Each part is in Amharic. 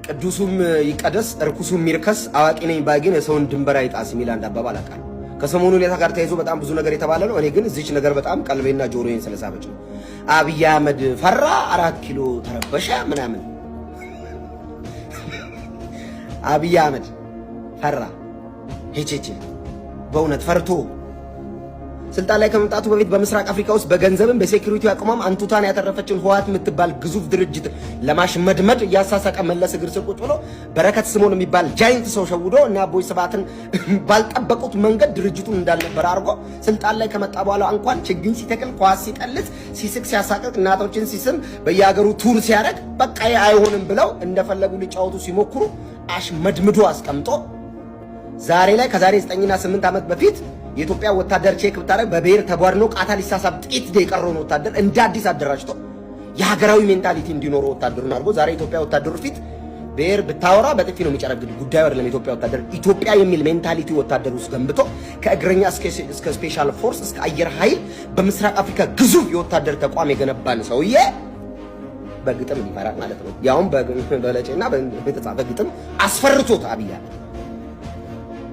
ቅዱሱም ይቀደስ እርኩሱም ይርከስ፣ አዋቂ ነኝ ባይ ግን የሰውን ድንበር አይጣስ የሚል አንድ አባባል አውቃለሁ። ከሰሞኑ ሁኔታ ጋር ተያይዞ በጣም ብዙ ነገር የተባለ ነው። እኔ ግን እዚች ነገር በጣም ቀልቤና ጆሮዬን ስለሳበች ነው። አብይ አህመድ ፈራ፣ 4 ኪሎ ተረበሸ ምናምን። አብይ አህመድ ፈራ ሄቼቼ በእውነት ፈርቶ ስልጣን ላይ ከመምጣቱ በፊት በምስራቅ አፍሪካ ውስጥ በገንዘብም በ security አቅሟም አንቱታን ያተረፈችን ህወሓት የምትባል ግዙፍ ድርጅት ለማሽመድመድ እያሳሳቀ መለስ እግር ስር ቁጭ ብሎ በረከት ስምኦን የሚባል giant ሰው ሸውዶ እና አቦይ ስብሃትን ባልጠበቁት መንገድ ድርጅቱን እንዳልነበረ አድርጎ ስልጣን ላይ ከመጣ በኋላ እንኳን ችግኝ ሲተክል፣ ኳስ ሲጠልዝ፣ ሲስቅ፣ ሲያሳቅቅ፣ እናቶችን ሲስም፣ በየሀገሩ tour ሲያደርግ በቃ አይሆንም ብለው እንደፈለጉ ሊጫወቱ ሲሞክሩ አሽመድምዶ አስቀምጦ ዛሬ ላይ ከዛሬ 9ና 8 ዓመት በፊት የኢትዮጵያ ወታደር check ብታደርግ በብሔር ተቧድኖ ቃታ ሊሳሳብ ጥቂት የቀረውን ወታደር እንደ አዲስ አደራጅቶ የሀገራዊ mentality እንዲኖረው ወታደሩን አድርጎ ዛሬ ኢትዮጵያ ወታደሩ ፊት ብሔር ብታወራ በጥፊ ነው የሚጨረግድ። ጉዳዩ አይደለም። የኢትዮጵያ ወታደር ኢትዮጵያ የሚል mentality ወታደር ውስጥ ገንብቶ ከእግረኛ እስከ special force እስከ አየር ኃይል በምስራቅ አፍሪካ ግዙፍ የወታደር ተቋም የገነባን ሰውዬ በግጥም ሊፈራ ማለት ነው። ያውም በለጬና በተጻፈ ግጥም አስፈርቶት አብይ አህመድ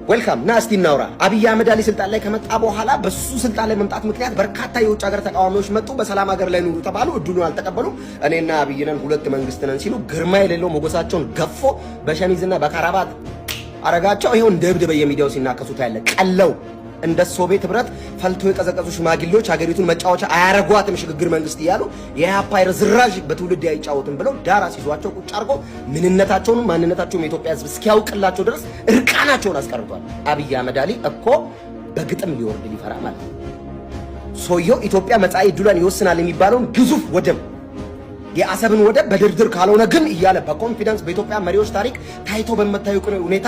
welcome ና እስቲ እናውራ። አብይ አህመድ አሊ ስልጣን ላይ ከመጣ በኋላ በሱ ስልጣን ላይ መምጣት ምክንያት በርካታ የውጭ ሀገር ተቃዋሚዎች መጡ። በሰላም ሀገር ላይ ኑሩ ተባሉ። እድሉን አልተቀበሉም። እኔና አብይ ነን ሁለት መንግስት ነን ሲሉ ግርማ የሌለው ሞገሳቸውን ገፎ በሸሚዝና በካራባት አረጋቸው። ይኸው እንደ እብድ በየሚዲያው ሲናከሱ ታያለ። ቀለው እንደ ሶቪየት ህብረት ፈልቶ የቀዘቀዙ ሽማግሌዎች ሀገሪቱን መጫወቻ አያረጓትም ሽግግር መንግስት እያሉ የኢህአፓ ርዝራዥ በትውልድ አይጫወትም ብለው ዳር አስይዟቸው ቁጭ አድርጎ ምንነታቸውንም ማንነታቸውም የኢትዮጵያ ህዝብ እስኪያውቅላቸው ድረስ እርቃናቸውን አስቀርቷል። አብይ አህመድ አሊ እኮ በግጥም ሊወርድ ሊፈራ ማለት ነው። ሰውየው ኢትዮጵያ መጻኢ ዕድሏን ይወስናል የሚባለውን ግዙፍ ወደብ የአሰብን ወደብ በድርድር ካልሆነ ግን እያለ በ confidence በኢትዮጵያ መሪዎች ታሪክ ታይቶ በማይታወቅ ሁኔታ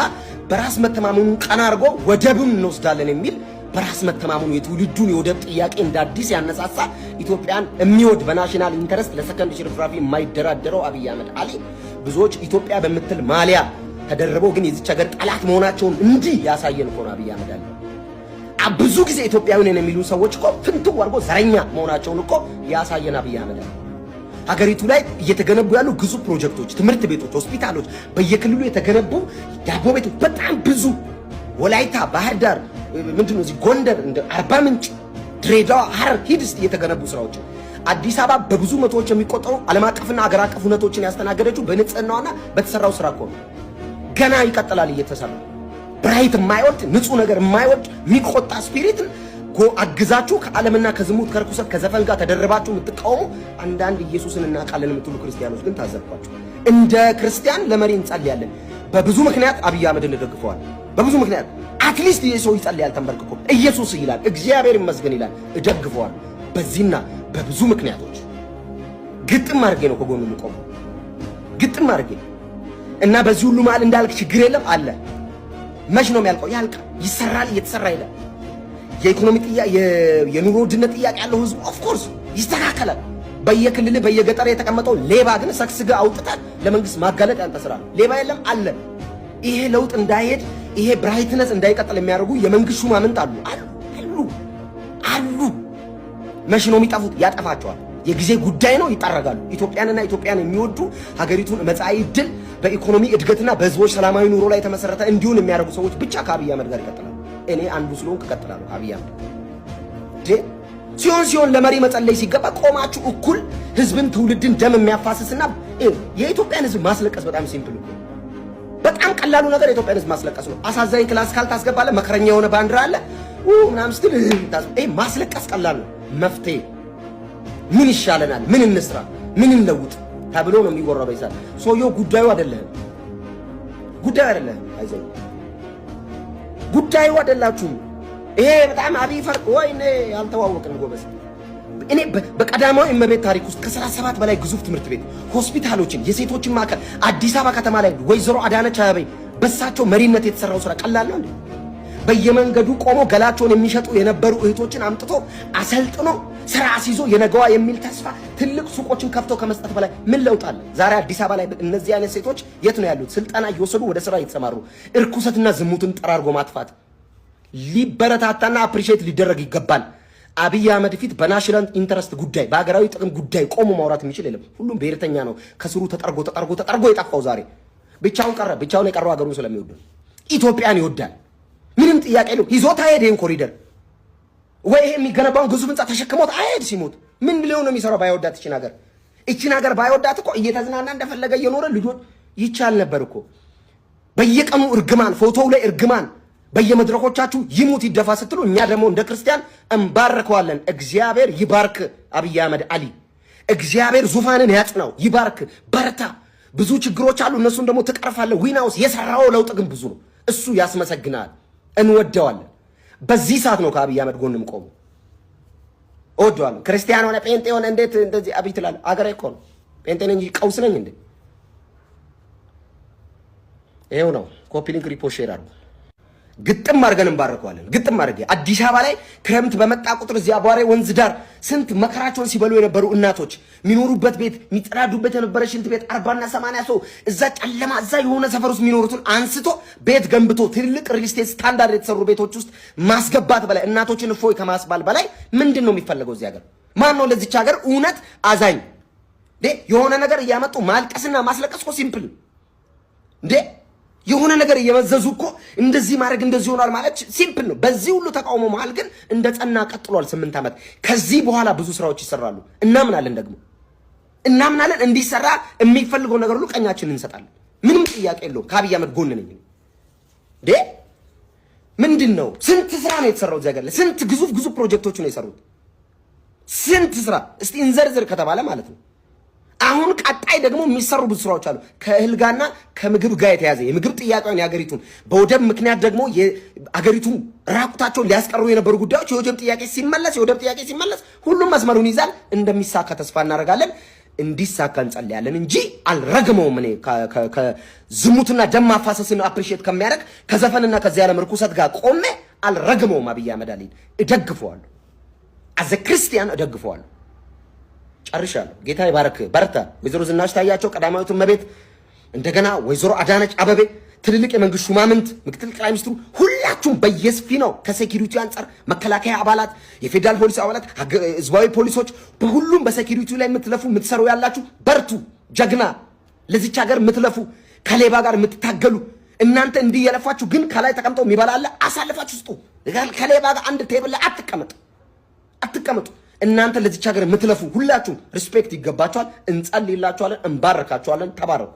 በራስ መተማመኑን ቀና አድርጎ ወደብን እንወስዳለን የሚል በራስ መተማመኑ የትውልዱን የወደብ ጥያቄ እንደ አዲስ ያነሳሳ ኢትዮጵያን የሚወድ በ national interest ለሰከንድ ሽርፍራፊ የማይደራደረው አብይ አህመድ አሊ ብዙዎች ኢትዮጵያ በምትል ማሊያ ተደርበው ግን የዚች ሀገር ጠላት መሆናቸውን እንዲህ ያሳየን እኮ ነው አብይ አህመድ አሊ። ብዙ ጊዜ ኢትዮጵያዊ ነን የሚሉ ሰዎች እኮ ፍንትው አድርጎ ዘረኛ መሆናቸውን እኮ ያሳየን አብይ አህመድ አሊ። ሀገሪቱ ላይ እየተገነቡ ያሉ ግዙፍ ፕሮጀክቶች፣ ትምህርት ቤቶች፣ ሆስፒታሎች፣ በየክልሉ የተገነቡ ዳቦ ቤቶች በጣም ብዙ ወላይታ፣ ባህር ዳር፣ ምንድን ነው እዚህ ጎንደር፣ እንደ አርባ ምንጭ፣ ድሬዳዋ፣ ሐረር ሂድ እስቲ የተገነቡ ስራዎች። አዲስ አበባ በብዙ መቶዎች የሚቆጠሩ ዓለም አቀፍና አገር አቀፍ ሁነቶችን ያስተናገደችው በንጽህናዋና በተሰራው ስራ እኮ ነው። ገና ይቀጥላል እየተሰራ። Bright የማይወድ፣ ንጹህ ነገር የማይወድ የሚቆጣ spirit ን አግዛችሁ ከዓለምና ከዝሙት ከርኩሰት ከዘፈን ጋር ተደርባችሁ የምትቃወሙ አንዳንድ ኢየሱስን እናውቃለን የምትሉ ክርስቲያኖች ግን ታዘብኳችሁ። እንደ ክርስቲያን ለመሪ እንጸልያለን። በብዙ ምክንያት አብይ አህመድን እንደግፈዋል። በብዙ ምክንያት at least ይህ ሰው ይጸልያል፣ ተንበርክኮ ኢየሱስ ይላል፣ እግዚአብሔር ይመስገን ይላል፣ እደግፈዋል። በዚህና በብዙ ምክንያቶች ግጥም አድርጌ ነው ከጎኑ የምቆመው፣ ግጥም አድርጌ። እና በዚህ ሁሉ መሀል እንዳልክ ችግር የለም አለ። መች ነው የሚያልቀው? ያልቃል፣ ይሰራል፣ እየተሰራ ይላል። የኢኮኖሚ ጥያቄ፣ የኑሮ ውድነት ጥያቄ ያለው ህዝቡ of course ይስተካከላል። በየክልል በየገጠር የተቀመጠው ሌባ ግን ሰግስገህ አውጥተህ ለመንግስት ማጋለጥ ያንተ ስራ ነው። ሌባ የለም አለ። ይሄ ለውጥ እንዳይሄድ ይሄ brightness እንዳይቀጥል የሚያደርጉ የመንግስት ሹማምንት አሉ አሉ አሉ አሉ። መች ነው የሚጠፉት? ያጠፋቸዋል። የጊዜ ጉዳይ ነው። ይጠረጋሉ። ኢትዮጵያንና ኢትዮጵያን የሚወዱ ሀገሪቱን መጻኢ ዕድል በኢኮኖሚ እድገትና በህዝቦች ሰላማዊ ኑሮ ላይ የተመሰረተ እንዲሆን የሚያደርጉ ሰዎች ብቻ ከአብይ አህመድ ጋር ይቀጥላሉ። እኔ አንዱ ስለሆንኩ እቀጥላለሁ ከአብይ አህመድ። ሲሆን ሲሆን ለመሪ መጸለይ ሲገባ ቆማችሁ እኩል ህዝብን ትውልድን ደም የሚያፋስስና የኢትዮጵያን ህዝብ ማስለቀስ በጣም simple እኮ፣ በጣም ቀላሉ ነገር የኢትዮጵያን ህዝብ ማስለቀስ ነው። አሳዛኝ classical ታስገባለህ፣ መከረኛ የሆነ ባንዲራ አለ ምናምን ስትል ይሄ ማስለቀስ ቀላል ነው። መፍትሄ ምን ይሻለናል፣ ምን እንስራ፣ ምን እንለውጥ ተብሎ ነው የሚወራው። በይሳል ሰውየው ጉዳዩ አይደለህም፣ ጉዳዩ አይደለህም፣ አይዞህ ጉዳዩ አይደላችሁም። ይሄ በጣም አብይ ፈርቅ ወይኔ አልተዋወቅንም ጎበዝ። እኔ በቀዳማዊ እመቤት ታሪክ ውስጥ ከ37 በላይ ግዙፍ ትምህርት ቤት፣ ሆስፒታሎችን፣ የሴቶችን ማዕከል አዲስ አበባ ከተማ ላይ ወይዘሮ አዳነች አቤቤ በሳቸው መሪነት የተሰራው ስራ ቀላል ነው እንዴ? በየመንገዱ ቆሞ ገላቸውን የሚሸጡ የነበሩ እህቶችን አምጥቶ አሰልጥኖ ስራ አስይዞ የነገዋ የሚል ተስፋ ትልቅ ሱቆችን ከፍቶ ከመስጠት በላይ ምን ለውጥ አለ? ዛሬ አዲስ አበባ ላይ እነዚህ አይነት ሴቶች የት ነው ያሉት? ስልጠና እየወሰዱ ወደ ስራ እየተሰማሩ እርኩሰትና ዝሙትን ጠራርጎ ማጥፋት ሊበረታታና appreciate ሊደረግ ይገባል። አብይ አህመድ ፊት በ national interest ጉዳይ በሀገራዊ ጥቅም ጉዳይ ቆሞ ማውራት የሚችል የለም። ሁሉም ብሔርተኛ ነው። ከስሩ ተጠርጎ ተጠርጎ ተጠርጎ የጠፋው ዛሬ ብቻውን ቀረ። ብቻውን የቀረው ሀገሩን ስለሚወድ ነው። ኢትዮጵያን ይወዳል። ምንም ጥያቄ የለውም። ይዞት አይሄድ ይሄን ኮሪደር ወይ ይሄ የሚገነባውን ግዙፍ ህንፃ ተሸክሞት አይሄድ። ሲሞት ምን ሊሆን ነው የሚሰራው? ባይወዳት ይችን ሀገር፣ ይችን ሀገር ባይወዳት እኮ እየተዝናና እንደፈለገ እየኖረ ልጆች ይቻል ነበር እኮ። በየቀኑ እርግማን፣ ፎቶው ላይ እርግማን፣ በየመድረኮቻችሁ ይሙት ይደፋ ስትሉ እኛ ደግሞ እንደ ክርስቲያን እንባርከዋለን። እግዚአብሔር ይባርክ አብይ አህመድ አሊ። እግዚአብሔር ዙፋንን ያጽናው፣ ይባርክ፣ በርታ። ብዙ ችግሮች አሉ፣ እነሱን ደግሞ ትቀርፋለህ። We know የሰራው ለውጥ ግን ብዙ ነው። እሱ ያስመሰግናል፣ እንወደዋለን። በዚህ ሰዓት ነው ከአብይ አህመድ ጎን የምቆመው። እወደዋለሁ። ክርስቲያን ሆነ ጴንጤ ሆነ እንዴት እንደዚህ አብይ ትላለህ? አገሬ እኮ ነው። ጴንጤ ነኝ እንጂ ቀውስ ነኝ እንዴ? ይኸው ነው። Copy link፣ repost፣ share አድርጉ። ግጥም አድርገን እንባርከዋለን። ግጥም አድርገን አዲስ አበባ ላይ ክረምት በመጣ ቁጥር እዚያ አቧሬ ወንዝ ዳር ስንት መከራቸውን ሲበሉ የነበሩ እናቶች የሚኖሩበት ቤት፣ የሚጸዳዱበት የነበረ ሽንት ቤት፣ 40ና 80 ሰው እዛ ጨለማ እዛ የሆነ ሰፈር ውስጥ የሚኖሩትን አንስቶ ቤት ገንብቶ ትልልቅ real estate standard የተሰሩ ቤቶች ውስጥ ማስገባት በላይ፣ እናቶችን እፎይ ከማስባል በላይ ምንድን ነው የሚፈለገው እዚህ ሀገር? ማን ነው ለዚች ሀገር እውነት አዛኝ? የሆነ ነገር እያመጡ ማልቀስና ማስለቀስ እኮ simple እንዴ። የሆነ ነገር እየመዘዙ እኮ እንደዚህ ማድረግ እንደዚህ ሆኗል ማለት simple ነው። በዚህ ሁሉ ተቃውሞ መሃል ግን እንደ ጸና ቀጥሏል 8 ዓመት። ከዚህ በኋላ ብዙ ስራዎች ይሰራሉ። እናምናለን፣ ደግሞ እናምናለን። እንዲሰራ የሚፈልገው ነገር ሁሉ ቀኛችንን እንሰጣለን። ምንም ጥያቄ የለውም። ከአብይ አህመድ ጎን ነኝ። እንዴ ምንድን ነው? ስንት ስራ ነው የተሰራው እዚህ ሀገር ላይ? ስንት ግዙፍ ግዙፍ ፕሮጀክቶች ነው የሰሩት? ስንት ስራ እስቲ እንዘርዝር ከተባለ ማለት ነው። አሁን ቀጣይ ደግሞ የሚሰሩ ብዙ ስራዎች አሉ። ከእህል ጋርና ከምግብ ጋር የተያዘ የምግብ ጥያቄውን የሀገሪቱን፣ በወደብ ምክንያት ደግሞ አገሪቱ ራቁታቸውን ሊያስቀሩ የነበሩ ጉዳዮች፣ የወደብ ጥያቄ ሲመለስ ሁሉም መስመሩን ይዛል። እንደሚሳካ ተስፋ እናደርጋለን። እንዲሳካ እንጸልያለን እንጂ አልረግመውም። እኔ ከዝሙትና ደም ማፋሰስን appreciate ከሚያደርግ ከዘፈንና ከዚህ ዓለም ርኩሰት ጋር ቆሜ አልረግመውም። አብይ አህመድ አሊን እደግፈዋለሁ። As a ክርስቲያን እደግፈዋለሁ። ጨርሻለሁ። ጌታ ይባርክ። በርታ። ወይዘሮ ዝናሽ ታያቸው ቀዳማዊት እመቤት፣ እንደገና ወይዘሮ አዳነች አበቤ፣ ትልልቅ የመንግስት ሹማምንት፣ ምክትል ጠቅላይ ሚኒስትሩ፣ ሁላችሁም በየስፊናው ከ security አንጻር መከላከያ አባላት፣ የፌዴራል ፖሊስ አባላት፣ ህዝባዊ ፖሊሶች፣ በሁሉም በ security ላይ የምትለፉ የምትሰሩ ያላችሁ በርቱ። ጀግና፣ ለዚች ሀገር የምትለፉ፣ ከሌባ ጋር የምትታገሉ፣ እናንተ እንዲህ የለፋችሁ ግን ከላይ ተቀምጠው የሚበላ አለ። አሳልፋችሁ ስጡ። ከሌባ ጋር አንድ table ላይ አትቀመጡ፣ አትቀመጡ። እናንተ ለዚች ሀገር የምትለፉ ሁላችሁም respect ይገባችኋል። እንጸልይላችኋለን፣ እንባርካችኋለን። ተባረኩ።